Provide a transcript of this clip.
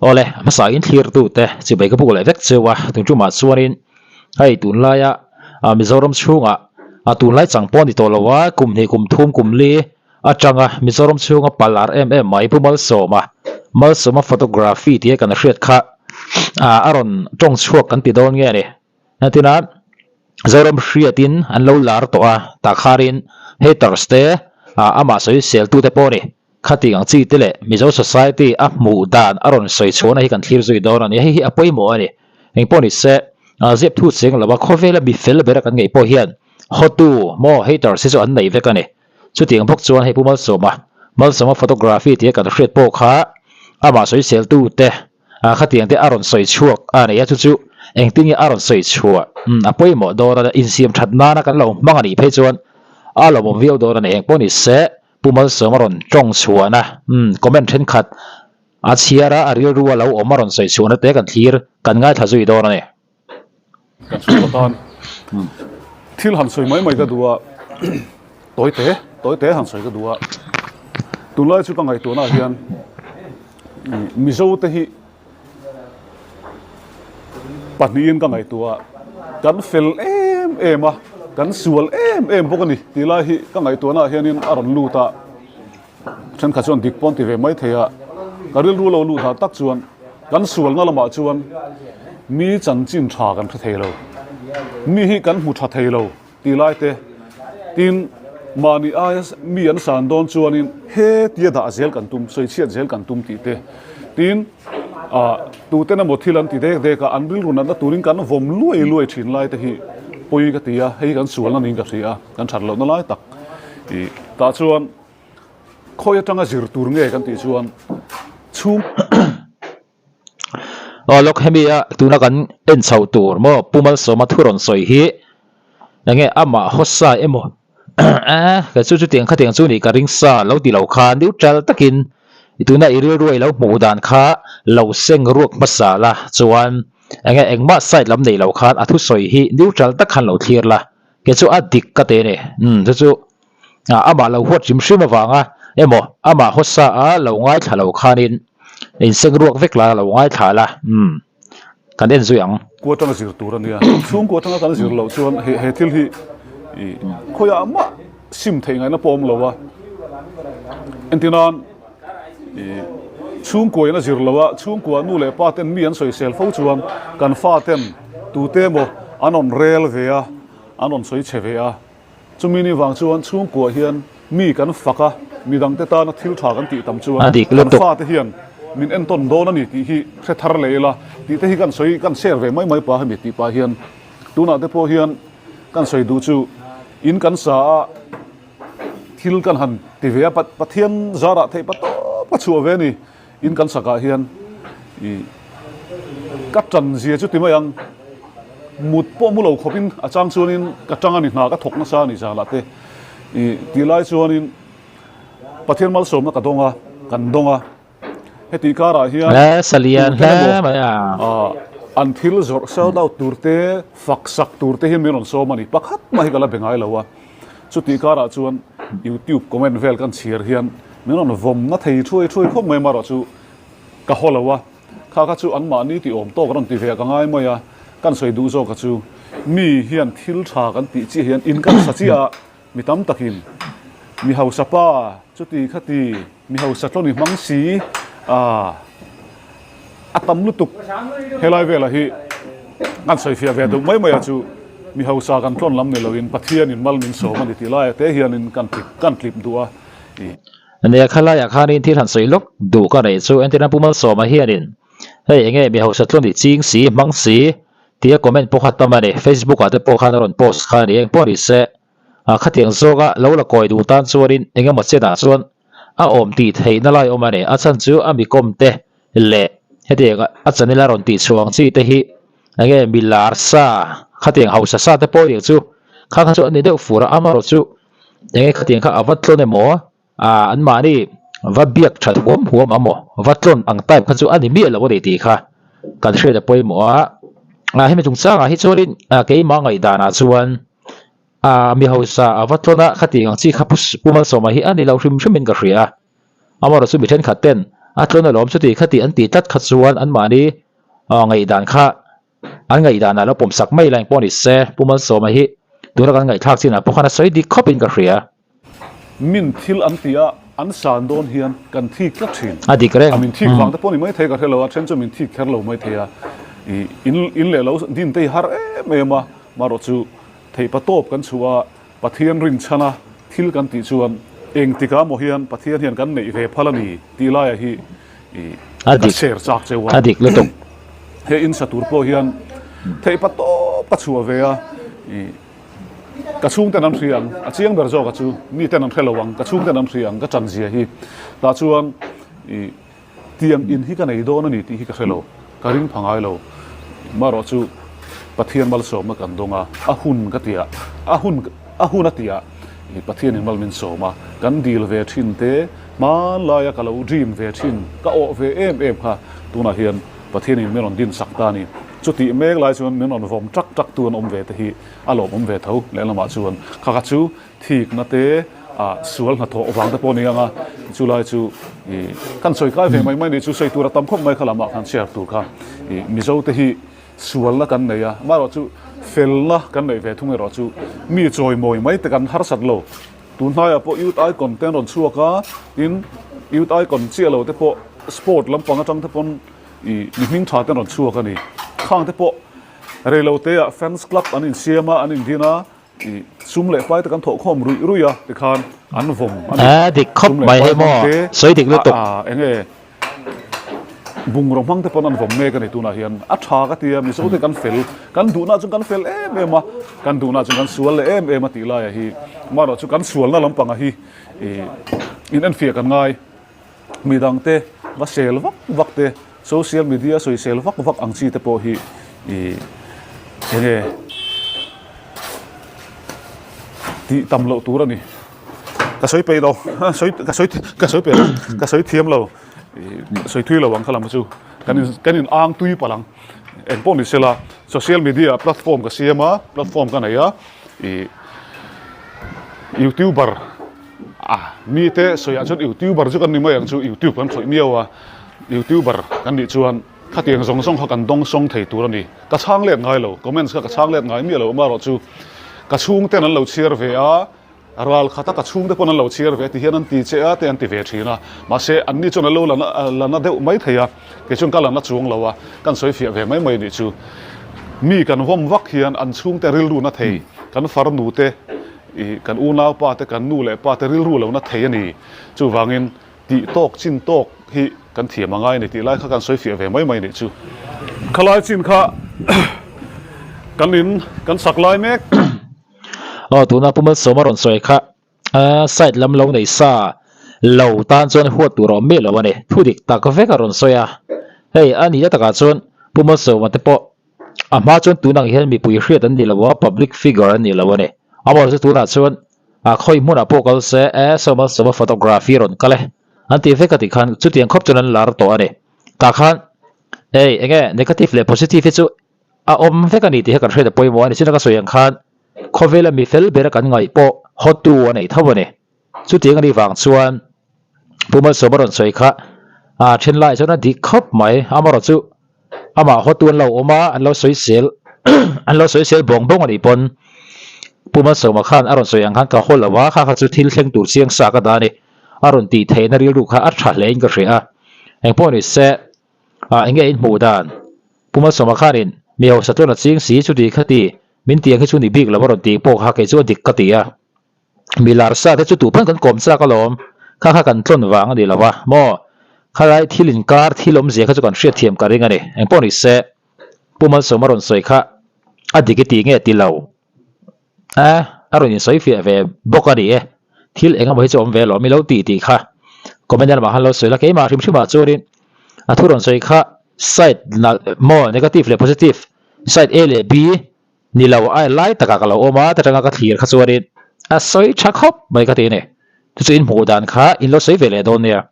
Awle, hmasa in thlirtute chibai ka buk leh vek cheu a, tun tumah chuanin hei tunlaia Mizoram chhungah tunlai chang pawh a ni tawh lo a, kum hnih kum thum kum li atanga Mizoram chhunga pal ar em em mai Pu Malsawma, Malsawma Photography tih a kan hriat kha a rawn tawng chhuak kan ti dawn nge a ni. Entina Zoram hriatin an lo lar tawh a, tah kharin haters te amah sawi seltute pawh a ni. Khati ang chi te leh Mizo society a hmuh dan a rawn sawi chhuahna hi kan thlir zui dawn a ni. Hei hi a pawimawh a ni. Engpawh ni se, ziap thu cheng lo a, khawvela mi fel bera kan ngaih pawh hian hawtu maw haters hi chu an nei vek a ni. Chutiang bawk chuan hei Pu Malsawma, Malsawma photography tia kan hriat pawh kha amah sawiseltu te khatiang te a rawn sawi chhuak a ni a, chu chu engtin nge a rawn sawi chhuah a pawimawh dawn a, insiam that nana kan lo hmang a nih phei chuan a lawmawm viau dawn a ni. Engpawh ni se, Pu Malsawm a rawn tawng chhuahna comment thenkhat a chhiar a, a rilru a lo awm a rawn sawi chhuahna te kan thlir kan ngaithla zui dawn a ni. Kan chhungkaw tan thil han sawi mai mai ka duh a, tawi te tawi te han sawi ka duh a, tunlai chu ka ngaihtuahna ah hian Mizo te hi pahnihin ka ngaihtuah a, kan fel em em a, kan sual em em bawk a ni tih lai hi ka ngaihtuahna ah hianin a rawn lut a, thenkhat chuan dik pawn ti ve mai thei a, ka rilru lo lut ha tak chuan kan sualna lamah chuan mi chanchin tha kan hre thei lo, mi hi kan hmu tha thei lo tih lai te tin mahni aia mi an san dawn chuanin hetia dah zel kan tum, sawi chhiat zel kan tum tih te tin ah tuten emaw thil an ti dek dek a, an rilru natna turin kan vawm luai luai thin lai te hi pawi ka ti a, hei kan sualna niin ka hria a, kan that lohna lai tak ih tah chuan khawi atanga zir tur nge kan tih chuan chhung. Aw lawk hemi a tuna kan en chhoh tur maw Pu Malsawma thu rawn sawi hi enge amah hawsa emaw eh kei chu chutiang khatiang chu nih ka ring sa lo ti lo kha neutral takin i tuna i rilru a i lo hmuh dan kha lo seng ruak hmasa la chuan enge engmah side lam nei lo khan a thusawi hi neutral tak khan lo thlir la kei chu a dik ka ti a ni umm chu chu amah lo huat hrim hrim avanga emaw amah hawsa a lo ngaithla lo khanin inseng ruak vek la lo ngaithla la umm kan en zui ang. Kua atanga zir tur a nia, chhungkua atanga kan zir loh chuan he he thil hi ih khawiah mah sim theih ngaihna pawh awm lo a, entirnan ih chhungkua in a zir lo a, chhungkua nu leh pa ten mi an sawisel fo chuan kan fa ten tute emaw an rawn rel ve a, an rawn sawi chhe ve a. Chumi ni vang chuan chhungkua hian mi kan fak a, midangte tana thil tha kan tih tam chuan kan fate hian min entawn dawn a ni tih hi hre thar leh ila tih te hi kan sawi kan share ve mai mai pa hemi tih pah hian tunah te pawh hian kan sawi duh chu in kan sa a thil kan han ti ve a Pathian zarah theih pa tawp a chhuah ve a ni in kan sakah hian ih ka tan zia chu ti mai ang mut pawh mu lo khawpin a chang chuanin ka tang a ni hna ka thawk nasa a ni zanah te ih tih lai chuanin Pathian malsawmna ka dawng a kan dawng a heti karah hian tute emaw an thil zawrh sold out tur te fak sak tur te hian min rawn sawm a ni pakhat mah hi ka la be ngai lo a. Chutih karah chuan YouTube comment vel kan chhiar hian min rawn vawm na thei thuai thuai khawp mai marawh chu ka haw lo a, kha kha chu anmahni tih awm tawk rawn ti ve ka ngai mai a, kan sawi duh zawk a chu mi hian thil tha kan tih chiah hian in kan sa chiah a, mi tam takin mi hausa pa chuti khati mi hausa tlawn i hmang si a a tam lutuk helai velah hi kan sawi fiah ve duh mai mai a chu mi hausa kan tlawn lam ni loin Pathianin mal min sawm a ni tih laiah te hianin kan tlip kan tlip duh a i. Nia khalaiah khanin thil han sawi lawk duh ka neih chu entirna Pu Malsawma hianin hei enge mi hausa tlawn i ching si hmang si tia comment pawh kha tam a ni Facebook ah te pawh khan a rawn post kha a ni engpawh ni se a khatiang zawka lo la kawi duh tan chuanin engemaw chenah chuan a awm tih theihna lai awm a ni. A chhan chu a mi kawm te leh hetiang a channel a rawn tih chhuah ang chi te hi enge mi lar sa khatiang hausa sa te pawh eng chu kha kha chu a ni deuh fur a, amaherawh chu enge khatiang kha a va tlawn emaw ah anmahni va biak that huam huam amaw va tlawn ang type kha chu a ni miah lo a ni tih kha kan hriat a pawimawh a. Ah hemi chungchangah hi chuanin keimah ngaihdanah chuan A mi hausa a va tlawn a, khatiang ang chi kha Pu Malsawma hi a ni lo hrim hrimin ka hria a. Amaherawhchu mi thenkhat ten a tlawn alawm chuti khati an tih tlat kha chuan anmahni ngaihdan kha an ngaihdanah lo pawmsak mai la engpawh ni se Pu Malsawma hi tuna kan ngaihthlak chinah pawh khan a sawi dik khawpin ka hria. Min thil an ti a, an san dawn hian kan thik tlat thin. A dik reng. A min thik vang te pawh ni maithei ka hre lo a, then chu min thik kher lo maithei a. I in in leh lo din te hi har em em a, marawh chu theihpa tawp kan chhuah a, Pathian rinchhan a thil kan tih chuan engtikah maw hian Pathian hian kan neih ve phal a ni tih laiah hi i A ka dik. share chak cheu a. A dik lutuk. He in sa tur pawh hian theihpa tawp ka chhuah ve a, i Ka chhungten an hria ang, a chiang ber zawk a chu, miten an hre lo ang, ka chhungten an hria ang, ka ṭan zia hi. Tah chuan i tiang in hi ka nei dawn a ni tih hi ka hre lo, ka ring pha ngai lo. Marawh chu Pathian malsawmna kan dawng a, a hun ka tia, a hun a hun a tia i Pathianin mal min sawm a, kan dil ve thin te, hmanlaia ka lo dream ve thin, ka awh ve em em kha tunah hian Pathianin min rawn din sak ta a ni. Chutih mek lai chuan min rawn vawm tak tak tu an awm ve te hi a lawmawm ve tho. Lehlamah chuan kha kha chu thikna te ah sual hnathawh vang te pawh a ni ang a, chu lai chu ih kan sawi kai ve mai mai ni chu sawi tur a tam khawp mai kha lamah khan share tur kha ih Mizo te hi sualna kan nei a, amaherawh chu felna kan neih ve thung erawh chu mi chawimawi mai te kan harsat lo. Tun hnaiah pawh Youth Icon te an rawn chhuak a, tin Youth Icon chiah lo te pawh sport lampang atang te pawn I mi hming tha te an rawn chhuak a ni. Khang te pawh reilo te ah fans club an insiam a, an indin a, i sum leh pai te kan thawh khawm ruih ruih a tikhan an vawm a ni. A dik khawp Sum leh mai pai hei hmang maw, te sawi dik lutuk. a eng nge bungraw hmang te pawn an vawm mek a ni tunah hian. A tha ka ti a, Mizo te kan fel, kan duhna chu kan fel em em a, kan duhna chu kan sual leh em em a tih laiah hi amaherawh chu kan sualna lampangah hi i in enfiah kan ngai. Mi dangte va sel vak vak te, social media sawisel vak vak ang chi te pawh hi ih enge tih tam loh tur a ni. Ka sawi peih lo, sawi ka sawi ka sawi peih lo, ka sawi thiam lo, ih sawi thui lo ang kha lam chu kan in kan in ang tui palh ang. Eng pawh ni sela social media platform ka siam a, platform ka nei a, ih youtuber. A, mite sawiah chuan youtuber chu kan ni mai ang chu, youtube kan khawih miau a, youtuber kan nih chuan khatiang zawng zawng kha kan dawng sawng thei tur a ni. Ka chhang let ngai lo, comments kha ka chhang let ngai miah lo amaherawh chu ka chhungten an lo chhiar ve a, ral khata ka chhungte pawn an lo chhiar ve ti hian an ti che a te an ti ve thin a, mahse anni chuan an lo la la na deuh mai thei a, kei chuan ka la na chuang lo a, kan sawi fiah ve mai mai nih chu. Mi kan vawm vak hian an chhungte rilru na thei, kan farnu te I kan unaupa te, kan nu leh pa te rilru lo na thei a ni. Chuvangin tih tawk chin tawk hi kan thiam a ngai a ni tih lai kha kan sawi fiah ve mai mai nih chu. Khalai chin kha kan in kan sak lai mek. Aw tuna Pu Malsawma rawn sawi kha side lam lo nei sa lo tan chuan huat tur a awm miah lo a ni. Thu dik tak vek a rawn sawi a. Hei a nihna takah chuan Pu Malsawma te pawh A hma chuan tun ang hian mipui hriat an ni lo a, public figure an ni lo a ni. Amaherawhchu tunah chuan a khawi hmunah pawh kal se, e Sawmalsawma photography rawn kal e an tih vek a tih khan chutiang khawp chuan an lar tawh a ni. Tah khan hei eng nge negative leh positive hi chu a awm vek a ni tih hi kan hriat a pawimawh a ni. Chutiang ka sawi ang khan khawvela mi fel bera kan ngaih pawh hawtu a neih tho a ni. Chutiang a nih vang chuan Pu Malsawma rawn sawi kha a then laiah chuan a dik khawp mai. Amaherawhchu amah hawtu an lo awm a, an lo sawi sel an lo sawi sel bawng bawng a nih pawn Pu Malsawma khan a rawn sawi ang khan ka haw lo a, kha kha chu thil thleng tur chiang sa ka dah a ni. A rawn tih theihna rilru kha a tha hle in ka hria a. Engpawh ni se ah eng nge in hmuh dan? Pu Malsawma khanin mi hausa chuan a ching si chuti khati min tiang hi chu ni bik lo a rawn tih pawh kha kei chu a dik ka ti a. Mi lar sa te chu tu pawn kan kawm chak alawm, kha kha kan tlawn vang a ni lo a maw? Khalai thil inkar thil awmzia kha chu kan hriatthiam ka ring a ni. Engpawh ni se, Pu Malsawma rawn sawi kha a dik i tih nge ti lo? A, a rawn insawi fiah ve bawk a ni e. Thil eng emaw hi chu awm ve alawm i lo tih tih kha comment lamah khan lo sawi la, keimah hrim hrimah chuanin a thu rawn sawi kha side nalh maw negative leh positive side A leh B Ni lo, a lai takah ka lo awm a, ta tanga ka thlir kha chuanin a sawi tha khawp mai ka ti a ni. Chu chu in hmuh dan kha in lo sawi ve leh dawn nia.